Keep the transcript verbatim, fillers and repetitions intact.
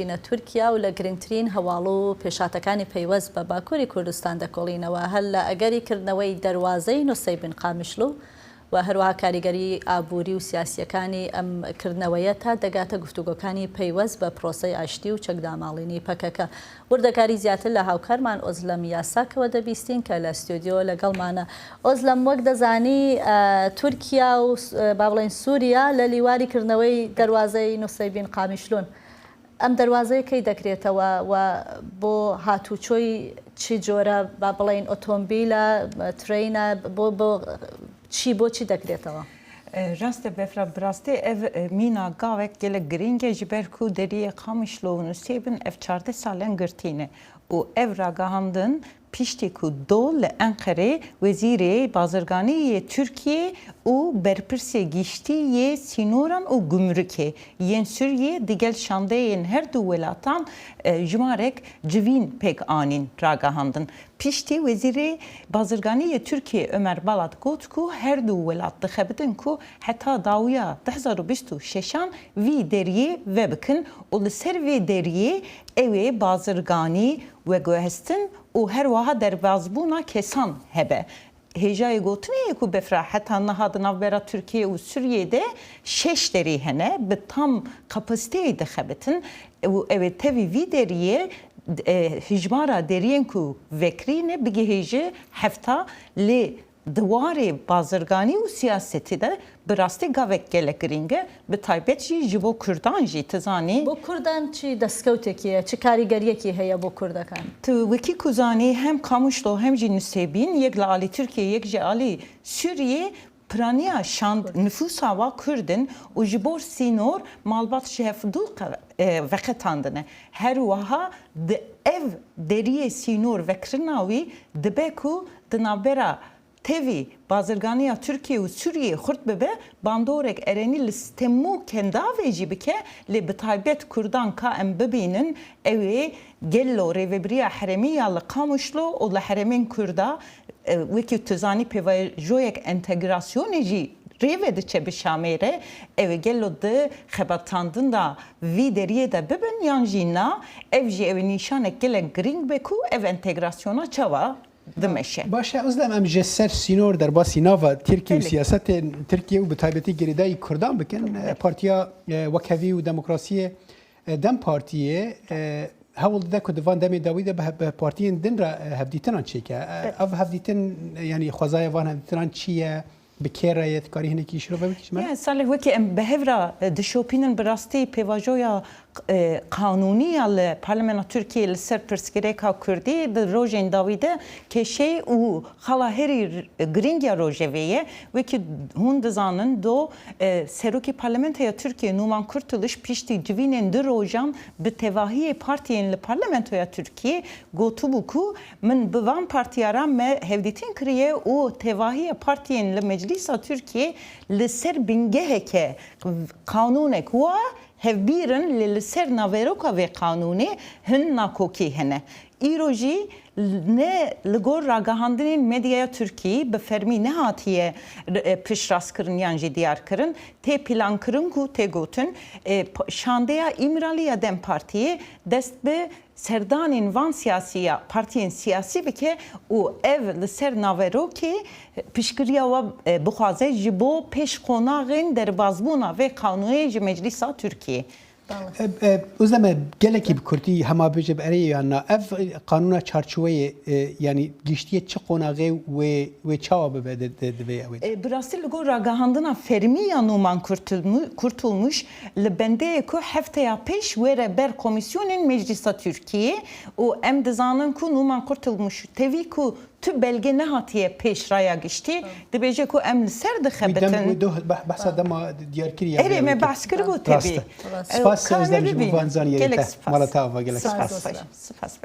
چینە تورکیا و لە گرنگترین هەواڵ و پێشهاتەکانی پەیوەست بە باکووری کوردستان دەکۆڵینەوە، هەر لە ئەگەری کردنەوەی دەروازەی نوسەیبین قامیشلو و هەروەها کاریگەری ئابووری و سیاسیەکانی ئەم کردنەوەیە تا دەگاتە گفتوگۆکانی پەیوەست بە پرۆسەی ئاشتی و چەکداماڵینی پەکەکە. وردەکاری زیاتر لە هاوکارمان ئۆزلەم یاساکەوە دەبیستین کە لە ستۆدیۆ لەگەڵمانە. ئۆزلەم، وەک دەزانی، ئە، تورکیا و س-، ئە، با بڵێن سووریا لە لیواری کردنەوەی دەروازەی نوسەیبین قامیشلون. ئەم دەروازەیە کەی دەکرێتەوە و بۆ هاتوچۆی چی جۆرە، با بڵێن، ئۆتۆمبیلە، ترینە، بۆ، بۆ چی، بۆ چی دەکرێتەوە؟ Raste befra, bi rastî ev, e, mîna gavek gelek girîng e, ji ber ku deriyê Qamişlo û Nusêbin ev çardeh sal in girtî ne û ev ragihandin piştî ku do li Enqerê wezîrê bazirganî yê Tirkiyê û berpirsê giştî yê sînoran û gumrikê yên Sûriyê digel şandeyên her du welatan, e, jimarek civîn pêk anîn ragihandin. Piştî wezîrê bazirganî yê Tirkiyê Ömer Balat got ku her du welat dixebitin ku heta dawiya du hezar û bîst û şeşan vî deriyê vebikin û li ser vê deriyê ew ê bazirganî, veguhestin û her wiha derbazbûna kesan hebe. Hêjayê gotinê ye ku befra heta niha di navbera Tirkiye û Sûriyê de şeş derî hene, bi tam kapasiteyê dixebitin û ew ê tevî vî deriyê, e, hijmara deriyên ku vekirî ne bigihêje hefta, lê di warê bazirganî û siyasetê de bi rastî gavek gelek girîng e, bi taybet jî ji bo Kurdan jî, tu zanî. Bo Kurdan çi destkeftiyekî ye, çi karîgeriyekî heye bo Kurdekan? Tu wekî ku zanî, hem Qamişlo hem jî Nusêbîn, yek li alî Tirkiyê, yek ji alî Sûriyê, piraniya şand, nifûsa wa Kurd in û ji bo sînor malbat ji hev du qe-, e, veqetandine. Her wiha di ev deriyê sînor vekirina wî dibe ku di navbera tevî bazirganiya Tirkiye û Sûriyê xurt bibe, bandorek erenî li stem û kendavê jî bike, lê bi taybet Kurdan ka em bibînin, ew ê gelo rêvebiriya herêmî ya li Qamişlo û li herêmên Kurda, e, wekî tu zanî pêvajoyek entegrasyonê jî rêve diçe bi Şamê re, ew ê gelo di xebatandina vî deriyê de bibin yan jî na, ev jî ew ê nîşanek gelek girîng be ku ev entegrasyona çawa dimeşe. Baş e, Özlem, em ji ser sînor derbasî nava Tirkiye û Belê. siyasetên Tirkiye û bi taybetî girêdayî Kurdan bikin. Belê. E, Partiya, e, Wekhevî û Demokrasiyê, e, DEM Partiyê, e, hewl dide ku di van demê dawî de bi he-, bi partiyên din re, e, hevdîtinan çêke. E, Belê. ev hevdîtin, e, yanî xwezaya van hevdîtinan çi ye? Bi kê re ye? Dikarî hinekî şirove bikî ji me re? Ya, Salih, wekî em bi hev re, e, dişopînin, bi rastî pêvajoya, e, qanûnî ya li Parlamentoya Tirkiyê li ser pirsgirêka Kurdî di rojên dawî de kêşeyê û xala herî r-, girîng ya rojevê ye. Wekî hûn dizanin, do, e, Serokê Parlamentoya Tirkiyê Numan Kurtuluş piştî civînên du rojan bi tevahiyê partiyên li Parlamentoya Tirkiyê gotibû ku min bi van partiya re me hevdîtin kiriye û tevahiya partiyên li Meclîsa Tirkiyê li ser bingeheke qanûnek wa hevbîr in, lê li ser naveroka vê qanûnê hin nakokî hene. Îro jî ne li gor ragihandinên medyaya Tirkî bi fermî nehatiye, e, piştrastkirin yan jî diyarkirin. Tê plankirin ku tê gotin, e, p-, şandeya Îmralî ya DEM Partiyê dest bi serdanên van siyasî ya partiyên siyasî bike û ev li ser naverokê piştgiriya we, e, bixwaze ji bo pêş qonaxên derbazbûna vê qanûnê ji Meclîsa Tirkiyê. Belê. E, e, Özlem, gelekî bi kurtî hema bêje bi erê yan na. Ev qanûna çarçoveyê, e, yanî giştiye çi qonaxê wê, wê çawa bibe di, di, di vê ew ê de? E, bi rastî li gor ragihandina fermî ya Numan Kurtulmu-, Kurtulmuş li bendeyê ku hefteya pêş were ber komîsyonên Meclîsa Tirkiyê û em dizanin ku Numan Kurtulmuş tevî ku tu belge nehatiye pêş raya giştî, dibêje ku em li ser Wî dem, dixebitin. wî doh-, beh-, behsa dema diyarkirî ya Erê, me vê behs kiribû tevî. Rast e. Rast. Spas, Ka Özlem, ji bo bibînin. van zaniyê Gelek te. spas. Mala te ava, gelek Spas spas. be. Spas be.